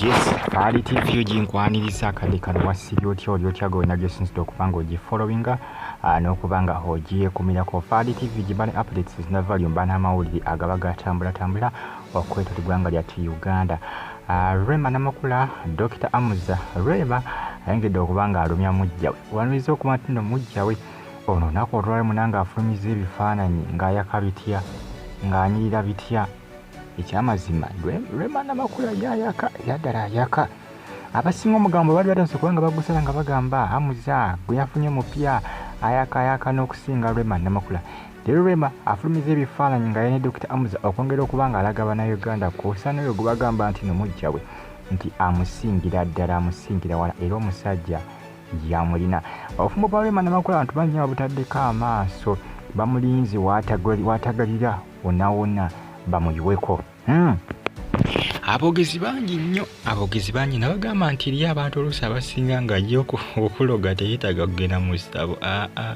Yes, Faali TV oginkwaniriza akadde kano. Wasibye otya? Oli otya gwe wena gyosinzidde okuba nga ogifollowinga n'okuba nga ogyekumirako Faali TV giba ne updates zina value mba n'amawulire agaba gatambulatambula okwetola eggwanga lyattu Uganda. Rema Namakula, Dr. Amuza Rema ayongedde okuba nga alumya mujja we. Waniriza okuba nti nno mujja we ono olunaku olwaleero munange afulumizza ebifaananyi ng'ayaka bitya, ng'anyirira bitya. Ekyamazima Rema Namakula yayaka, era ddala ayaka. Abasinga omugambo baali batandise kubanga bagusala nga bagamba Amuza gwe yafunye mupya ayaka ayaka n'okusinga Rema Namakula. Leero Rema afulumiza ebifaananyi nga ye ne Dr. Amuza okwongera okuba nga alaga Bannayuganda kw'ossa n'oyo gwe bagamba nti no mujja we nti amusingira ddala, amusingira wala, era omusajja yamulina. Obufumbo bwa Rema Namakula abantu bangi nnyo babutaddeko amaaso, bamulinze watagalira wonna wonna bamuyiweko. Aboogezi bangi nnyo, aboogezi bangi nabagamba nti eri abantu oluusi abasinga nga ye okuloga teyeetaaga kugenda mu ssabo. Aa,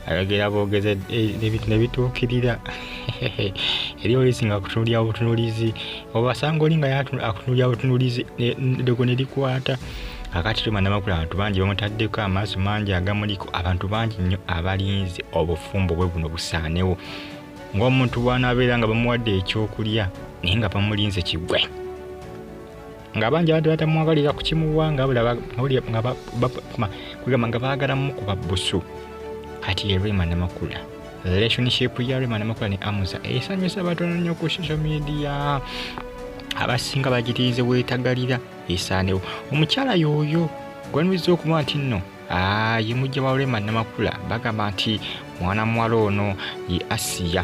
ayogera boogeza ebintu ne bituukirira. Eri oluusi nga akutunuulira butunuulizi, obasanga oli nga akutunuulira butunuulizi eddogo ne likwata. Akati Rema Namakula abantu bangi bamutaddeko amaaso mangi agamuliko, abantu bangi nnyo abalinze obufumbo bwe buno busaanewo. Ng'omuntu bw'anaabeera nga bamuwadde ekyokulya naye nga bamulinze kigwe, nga bangi abadde batamwagalira kukimuwa, nga kugamba nga baagala mukuba bbusu. Kati ye Rema Namakula, relationship ya Rema Namakula ne Amuza esanyusa batono nnyo ku social media, abasinga bagirinze weetagalira esaanewo. Omukyala y'oyo gwaniriza okuba nti nno ye mujja wa Rema Namakula, bagamba nti mwana muwala ono ye Asiya.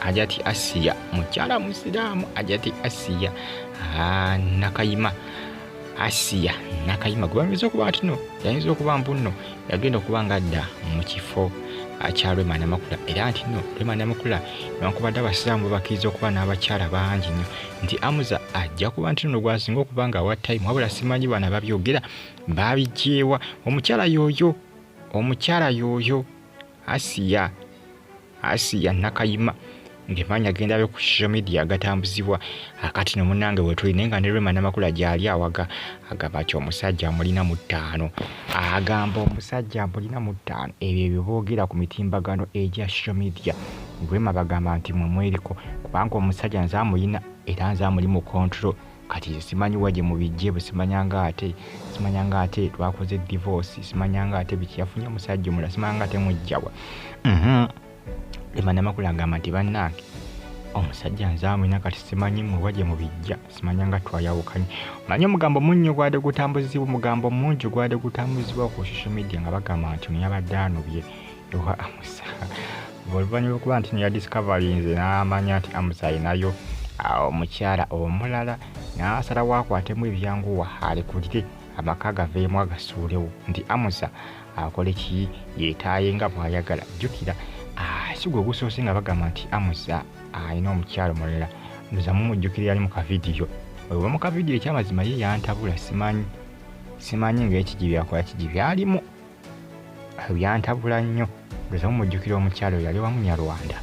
Ajati Asiya mukyala musiraamu, Ajati Asiya Nakayima, Asiya Nakayima gwe bayinza okuba nti nno yayinza okuba mbu nno yagenda okuba nga adda mu kifo kya Rema Namakula, era nti nno Rema Namakula newankubadde abasiraamu babakkiriza okuba n'abakyala bangi nnyo, nti Amuza ajja kuba nti nno gwasinga okuba nga awa time, wabula simanyi bano ababyogera babiggyeewa. Omukyala y'oyo, omukyala y'oyo Asiya, Asiya Nakayima ng'emaanyi agenda abe ku social media agatambuzibwa. Akati no munnange wetuli naye nga ne Rema Namakula gy'ali awaga, agamba nti omusajja amulina mu ttaano, agamba omusajja amulina mu ttaano. Ebyo ebyo boogera ku mitimbagano egya social media. Rema bagamba nti mwe mweriko kubanga omusajja nze amulina era nze amuli mu control. Kati simanyi wa gye mubijje, bwe simanyanga ate, simanyanga ate twakoze divorce, simanyanga ate biki, yafunye omusajja omulala, simanyanga ate mujjawa. Rema Namakula agamba nti bannange omusajja nze amulina, kati simanyi mwe wa gye mubijja, simanyanga twayawukanye. Omanyi omugambo munnyo gwade gutambuzibwa, omugambo mungi gwade gutambuzibwa ku social media nga bagamba nti ono yabadde anobye ewa Amusa oluvannyuma lw'okuba nti yadiscoverinze n'amanya nti Amusa alinayo omukyala omulala, n'asalawo akwatemu ebyanguwa alekulire amaka gaveemu agasuulewo, nti Amusa akole ki, yeetaaye nga bw'ayagala. Jjukira si gwe gusoose nga bagamba nti Amusa alina omukyala omulala. Ndoza mumujjukira yali mu kavidiyo oba mu kavidiyo. Ekyamazima ye yantabula, simanyi, simanyi ng'ekigi byakola kigi byalimu byantabula nnyo. Ndoza mumujjukira omukyala oyo yali wa Munyarwanda,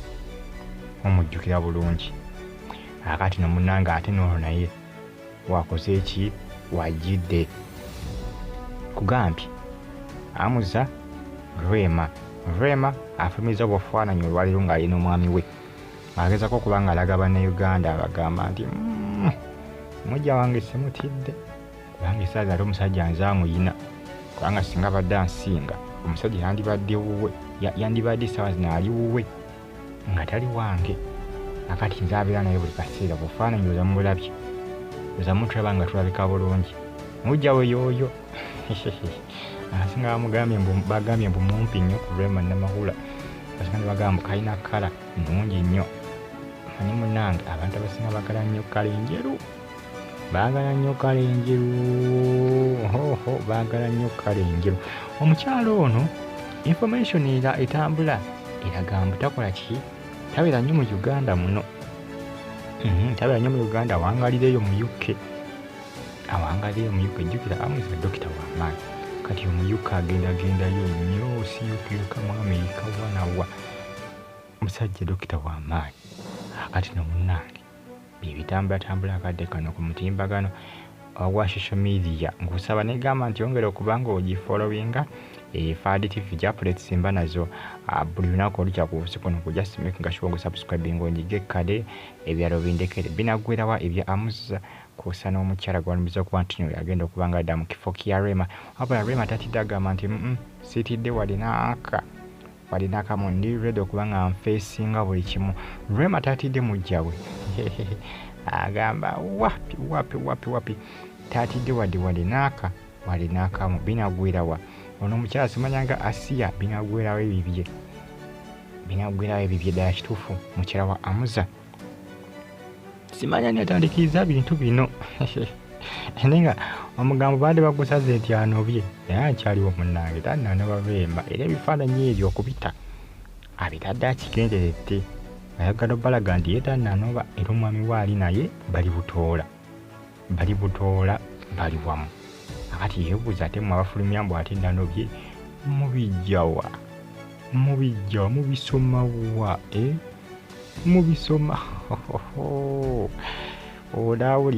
mumujjukira bulungi. Akati no munnange ate n'olwo naye wakoze ki, wajjidde kugambye Amuza Rema. Rema afulumiza obufaananyi olwaleero ng'ali n'omwami we, agezaako okuba ng'alaga Bannayuganda, abagamba nti mujja wange simutidde kubanga essaawa ate omusajja nze amuyina, kubanga singa abadde ansinga omusajja yandibadde wuwe, yandibadde essaawa zino ali wuwe nga tali wange. Akati nze abeera naye buli kaseera. Bufaananyi oza mubulabye, oza mutulaba nga tulabika bulungi. Mujja we y'oyo asinga bamugambye mbu, bagambye mbu mumpi nnyo ku Rema Namakula, asinga ne bagamba mbu kalina kkala nnungi nnyo. Manyi munnange abantu abasinga baagala nnyo kkala enjeru, baagala nnyo kkala enjeru, hoho, baagala nnyo kkala enjeru. Omukyala ono information era etambula eraga mbu takola ki, tabeera nnyo mu Uganda muno. Tabeera nnyo mu Uganda, awangalira eyo mu UK, awangalira eyo mu UK. Jjukira Amuza dokita w'amaanyi, kati omu UK agendagendayo nnyo, si UK yokka, mu Amerika wanawa, musajja dokita w'amaanyi. Akati no munnange Byebitambulatambula akadde kano ku mutimbagano ogwa social media. Nkusaba negamba nti yongera okuba nga ogifollowinga Fadi TV gy'updates mba nazo buli lunaku olukya ku nsi kuno, ku just making sure ng'osubscribing onyige kale ebyalo bindekere binaggwerawa ebya Amuza kw'ossa n'omukyala gw'alumiza okuba nti oyo agenda okuba nga adda mu kifo kya Rema. Wabula Rema tatidde, agamba nti siitidde wadde n'aka wadde n'akamu, ndi ready okuba nga nfacinga buli kimu. Rema tatidde muggya we, agamba wapi wapi wapi wapi, tatidde wadde wadde n'aka wadde n'akamu. Binaggwerawa ono omukyala simanyanga Asiya, binaggwerawo ebibye, binaggwerawo ebibye ddala kituufu. Mukyala wa Amuza simanya ni atandikiriza bintu bino, naye nga omugambo baadde bagusaze nti anobye, naye akyaliwo munnange tannanoba Rema. Era ebifaananyi ebyo okubita abitadde akigenderedde, ayagala obbalaga nti ye tannanoba, era omwami we ali naye bali butoola, bali butoola, bali wamu. Akati yeebuuza ate mmwe abafulumya mbu ate nanobye mubijjawa, mubijjawa, mubisomawa, eh? Mubisoma onaawulira.